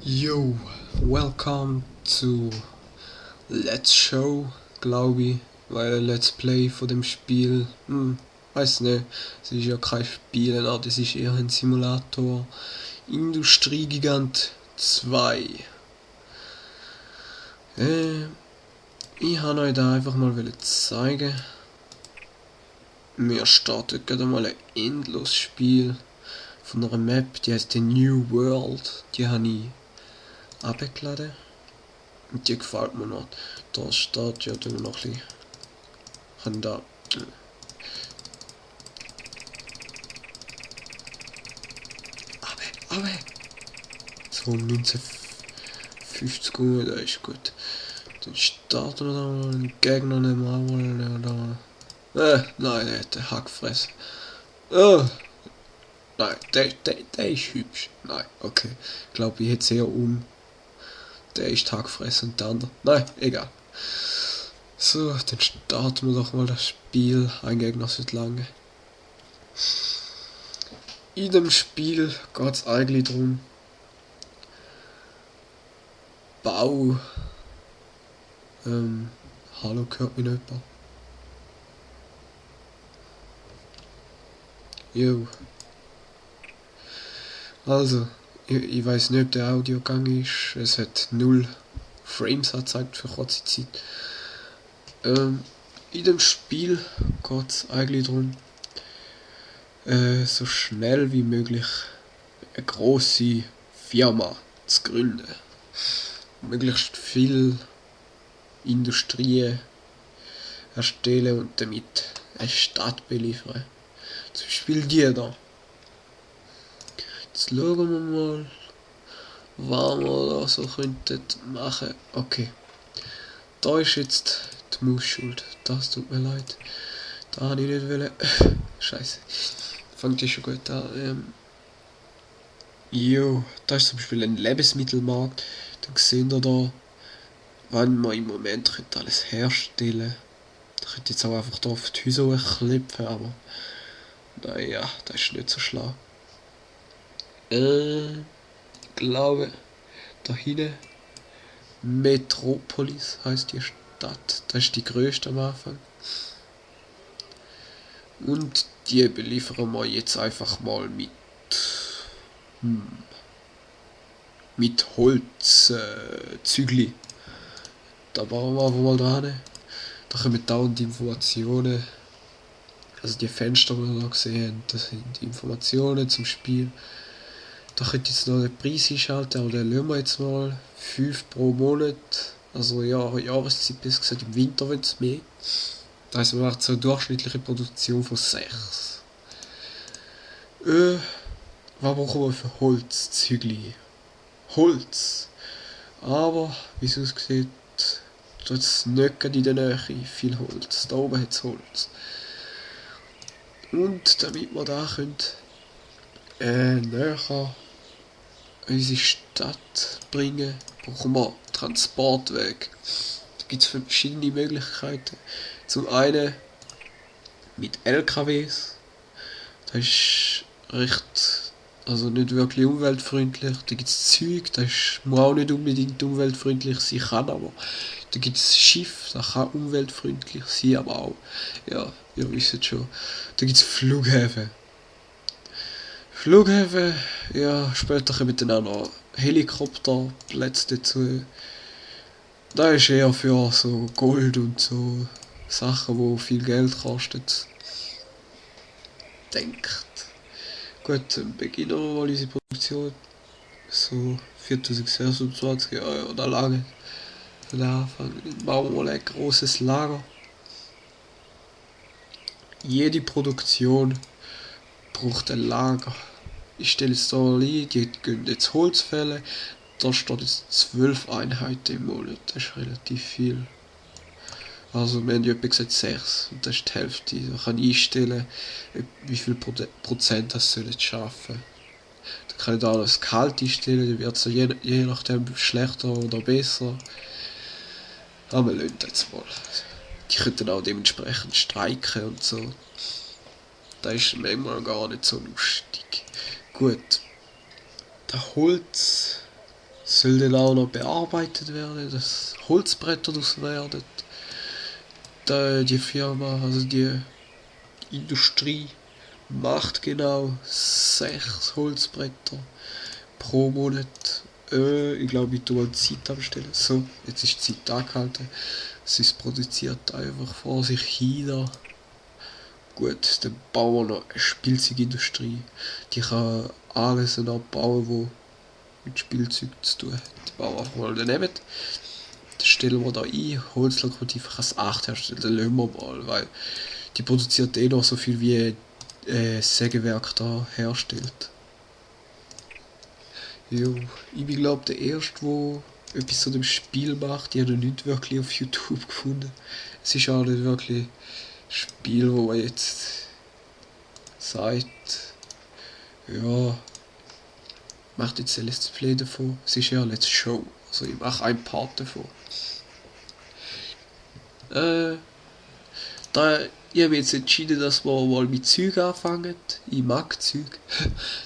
Yo, welcome to Let's Show, glaube ich, weil Let's Play von dem Spiel, weiß nicht, es ist ja kein Spiel, das ist eher ein Simulator. Industriegigant 2. Ich habe euch da einfach mal zeigen. Wir starten gerade mal ein Endlos-Spiel von einer Map, die heißt The New World. Die habe ich abgeladen. Und die gefällt mir noch. Da steht ja dann noch ein bisschen. Kann da. Aber. So 1950 Uhr, das ist gut. Dann starten wir da mal einen Gegner nehmen wir da. Nein, der hat den Hack gefressen. Oh, nein, der ist hübsch. Nein, okay. Ich glaube, ich hätte sehr Der ist Hack gefressen und der andere. Nein, egal. So, dann starten wir doch mal das Spiel. Ein Gegner sollte lange. In dem Spiel geht es eigentlich darum, Bau. Hallo, hört mich nicht jemand? Jo. Also, ich weiß nicht, ob der Audiogang ist. Es hat 0 Frames angezeigt für kurze Zeit. In dem Spiel geht es eigentlich darum, so schnell wie möglich eine grosse Firma zu gründen. Möglichst viel Industrie erstellen und damit eine Stadt beliefern. Zum Beispiel die da. Jetzt schauen wir mal, was wir da so könnten machen. Okay. Da ist jetzt die Maus schuld. Das tut mir leid. Da habe ich nicht wollen. Scheiße. Fängt ja schon gut an. Da ist zum Beispiel ein Lebensmittelmarkt. Dann seht ihr da, wenn man im Moment alles herstellen. Ich könnte jetzt auch einfach da auf die Häuser klopfen, aber naja, das ist nicht so schlau. Ich glaube, da hinten Metropolis heißt die Stadt. Das ist die größte am Anfang. Und die beliefern wir jetzt einfach mal mit Holz Zügli. Da bauen wir einfach mal dran. Da kommen dauernd Informationen. Also die Fenster, die wir da gesehen haben, das sind Informationen zum Spiel. Da könnt ihr jetzt noch den Preis einschalten, aber den lassen wir jetzt mal. 5 pro Monat. Also ja, Jahreszeit bis gesagt, im Winter wird es mehr. Da heisst, man macht so eine durchschnittliche Produktion von 6. Was brauchen wir für Holz? Zügli. Holz. Aber, wie es aussieht, tut es nicht in der Nähe viel Holz. Da oben hat es Holz. Und damit wir da können, näher unsere Stadt bringen, brauchen wir Transportweg. Da gibt es verschiedene Möglichkeiten. Zum einen mit LKWs. Das ist recht, also nicht wirklich umweltfreundlich. Da gibt es Zeug, muss auch nicht unbedingt umweltfreundlich sein, kann aber. Da gibt es Schiff, das kann umweltfreundlich sein, aber auch, ja, ihr wisst schon. Da gibt es Flughäfen. Ja, später kommen dann auch noch Helikopterplätze dazu. Da ist eher für so Gold und so Sachen, die viel Geld kosten, denkt. Gut, dann beginnen wir mal unsere Produktion. So 4026 Euro oder lange. Für den Anfang. Dann bauen wir mal ein großes Lager. Jede Produktion braucht ein Lager. Ich stelle jetzt da ein, die gehen jetzt Holz fällen. Da steht jetzt 12 Einheiten im Monat. Das ist relativ viel. Also wir haben ja etwa gesagt 6 und das ist die Hälfte. Man kann einstellen, wie viel Prozent das sollen schaffen. Dann kann ich da das Gehalt einstellen, dann wird es je nachdem schlechter oder besser. Aber wir lassen jetzt mal. Die könnten auch dementsprechend streiken und so. Das ist manchmal gar nicht so lustig. Gut. Das Holz soll dann auch noch bearbeitet werden, dass Holzbretter daraus werden. Die Firma, also die Industrie, macht genau 6 Holzbretter pro Monat. Ich glaube, ich tue eine Zeit abstellen. So, jetzt ist die Zeit angehalten. Sie produziert einfach vor sich hin. Gut, dann bauen wir noch eine Spielzeugindustrie. Die kann alles bauen, was mit Spielzeug zu tun hat. Die bauen einfach mal daneben. Dann stellen wir da ein, Holzlokomotive kann es 8 herstellen, dann lassen wir mal, weil die produziert eh noch so viel wie Sägewerk da herstellt. Jo, ich bin glaube der Erste, der etwas zu dem Spiel macht. Ich habe noch nicht wirklich auf YouTube gefunden. Es ist auch nicht wirklich ein Spiel, wo man jetzt sagt, ja, macht jetzt ein Let's Play davon. Es ist ja eine Let's Show. Also ich mache einen Part davon. Ich habe jetzt entschieden, dass wir mal mit Zügen anfangen. Ich mag Züge.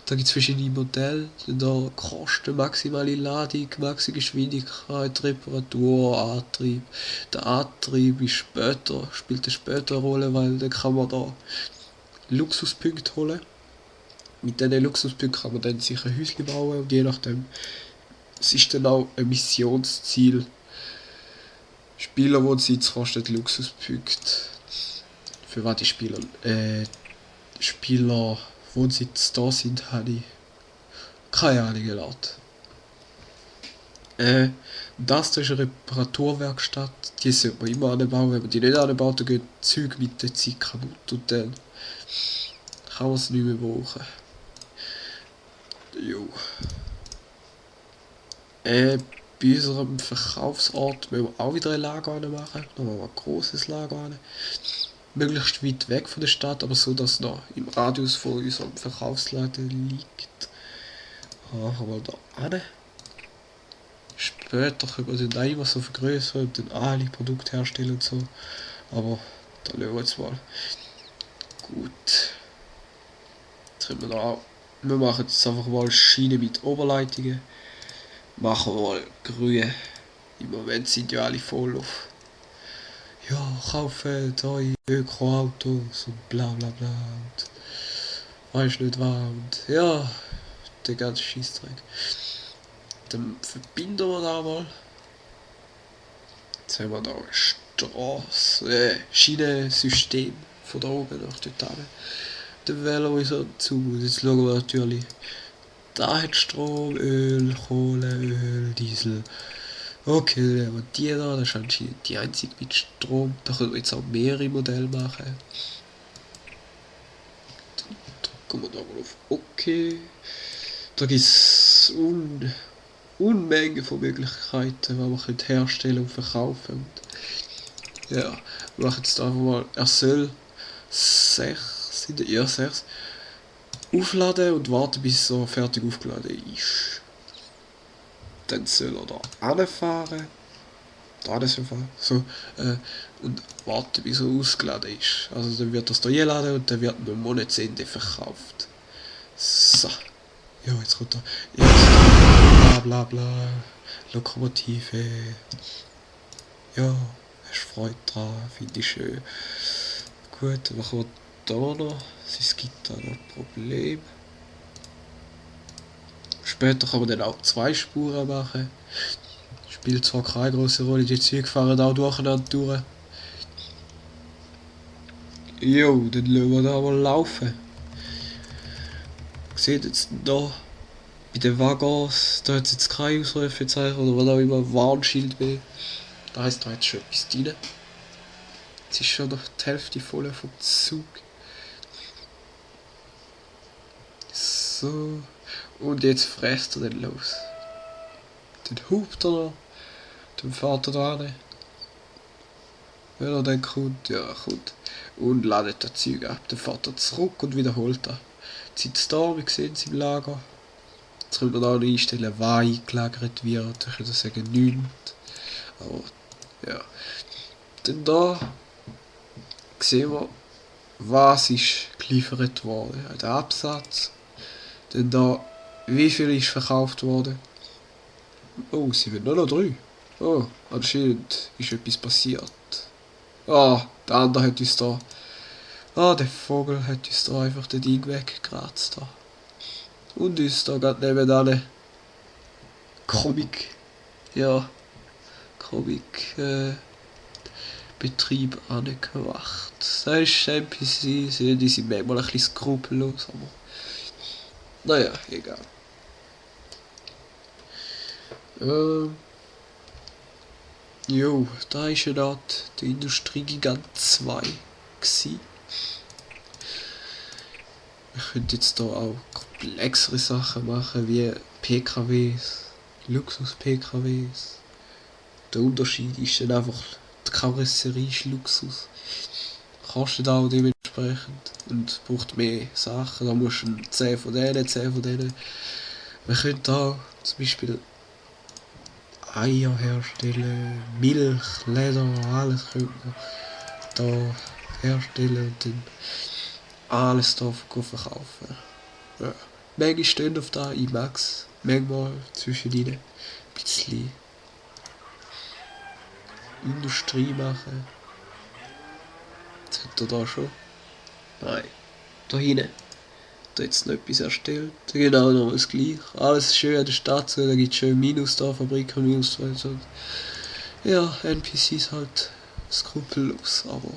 Da gibt es verschiedene Modelle. Da Kosten, maximale Ladung, maximale Geschwindigkeit, Reparatur, Antrieb. Der Antrieb ist spielt eine später Rolle, weil dann kann man da Luxuspunkte holen. Mit diesen Luxuspunkten kann man dann sich ein Häuschen bauen und je nachdem, es ist dann auch ein Missionsziel. Spielerwohnsitz kostet Luxuspunkte. Für was die Spielerwohnsitz da sind, habe ich keine Ahnung gelassen. Das ist eine Reparaturwerkstatt, die sollte man immer anbauen. Wenn man die nicht anbaut, dann geht das Zeug mit der Zeit kaputt und dann kann man es nicht mehr brauchen. Jo. Bei unserem Verkaufsort müssen wir auch wieder ein Lager machen. Nochmal ein grosses Lager. Möglichst weit weg von der Stadt, aber so, dass es noch im Radius von unserem Verkaufsladen liegt. Machen wir da hin. Später können wir den immer so vergrößern und dann alle Produkte herstellen und so. Aber da schauen wir jetzt mal. Gut. Wir machen jetzt einfach mal Schienen mit Oberleitungen. Machen wir mal grün. Im Moment sind ja alle voll auf. Ja, kaufen neue Öko-Autos und bla bla bla und weiß nicht was und ja, der ganze Scheissdreck. Dann verbinden wir da mal. Jetzt haben wir da ein Schienensystem von da oben nach dort hin. Dann wählen wir so zu. Jetzt schauen wir natürlich. Da hat Strom, Öl, Kohle, Öl, Diesel. Okay, aber die da, das ist anscheinend die einzige mit Strom. Da können wir jetzt auch mehrere Modelle machen. Dann drücken wir da mal auf OK. Da gibt es Unmengen von Möglichkeiten, die man herstellen und verkaufen und ja, wir machen jetzt einfach mal, er soll 6 aufladen und warten bis er fertig aufgeladen ist. Dann soll er da hinfahren, so, und warten bis er ausgeladen ist. Also dann wird das da einladen und dann wird am Monatsende verkauft. So. Ja, jetzt kommt er. Jetzt bla bla bla. Lokomotive. Ja, hast Freude dran, finde ich schön. Gut, dann machen wir da noch. Es gibt da noch ein Problem. Später kann man dann auch 2 Spuren machen. Spielt zwar keine große Rolle, die Züge fahren auch durcheinander durch. Jo, dann lassen wir da mal laufen. Seht jetzt da bei den Waggons, da hat es jetzt kein Ausrufezeichen oder was auch immer, Warnschild mehr. Da heisst, da hat schon etwas drin. Jetzt ist schon noch die Hälfte voll vom Zug. So. Und jetzt fräst er dann los. Dann hupt er noch. Dann fährt er da rein. Wenn er dann kommt, ja, kommt. Und ladet das Zeug ab. Dann fährt er zurück und wiederholt er. Jetzt sitzt da, wir sehen es im Lager. Jetzt können wir da einstellen, was eingelagert wird. Ich würde sagen, nichts. Aber, ja. Dann da sehen wir, was ist geliefert worden. Der Absatz. Dann da, wie viel ist verkauft worden. Oh, sie wird nur noch 3. Oh, anscheinend ist etwas passiert. Ah, der andere hat uns da. Ah, der Vogel hat uns da einfach den Ding weggekratzt. Da. Und uns da gerade nebenan. Comic. Ja, Comic. Betrieb angemacht. Das ist NPC, die sind manchmal ein bisschen skrupellos, aber. Naja, egal. Jo, da ist ja dort der Industriegigant 2 gsi. Wir können jetzt hier auch komplexere Sachen machen, wie PKWs, Luxus-PKWs. Der Unterschied ist dann einfach, die Karosserie ist Luxus. Kostet auch dementsprechend und braucht mehr Sachen. Da musst du 10 von denen, 10 von denen. Wir können da zum Beispiel Eier herstellen, Milch, Leder, alles können wir da herstellen und dann alles da verkaufen. Ja. Manchmal stehen auf da, ich mag's. Manchmal zwischen ihnen ein bisschen Industrie machen. Jetzt hat er da schon. Nein. Da hinten. Da jetzt noch etwas erstellt. Genau noch das gleiche. Alles schön an der Stadt, so, da gibt es schön Minus da, Fabriken Minus da. So. Ja, NPCs halt skrupellos, aber.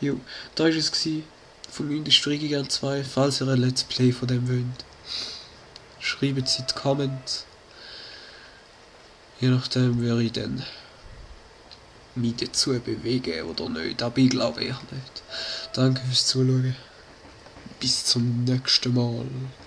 Jo, da war es gewesen, vom Industriegigant 2. Falls ihr ein Let's Play von dem wollt, schreibt es in die Comments. Je nachdem würde ich dann mich dazu bewegen oder nicht, aber ich glaube eher nicht. Danke fürs Zuschauen. Bis zum nächsten Mal.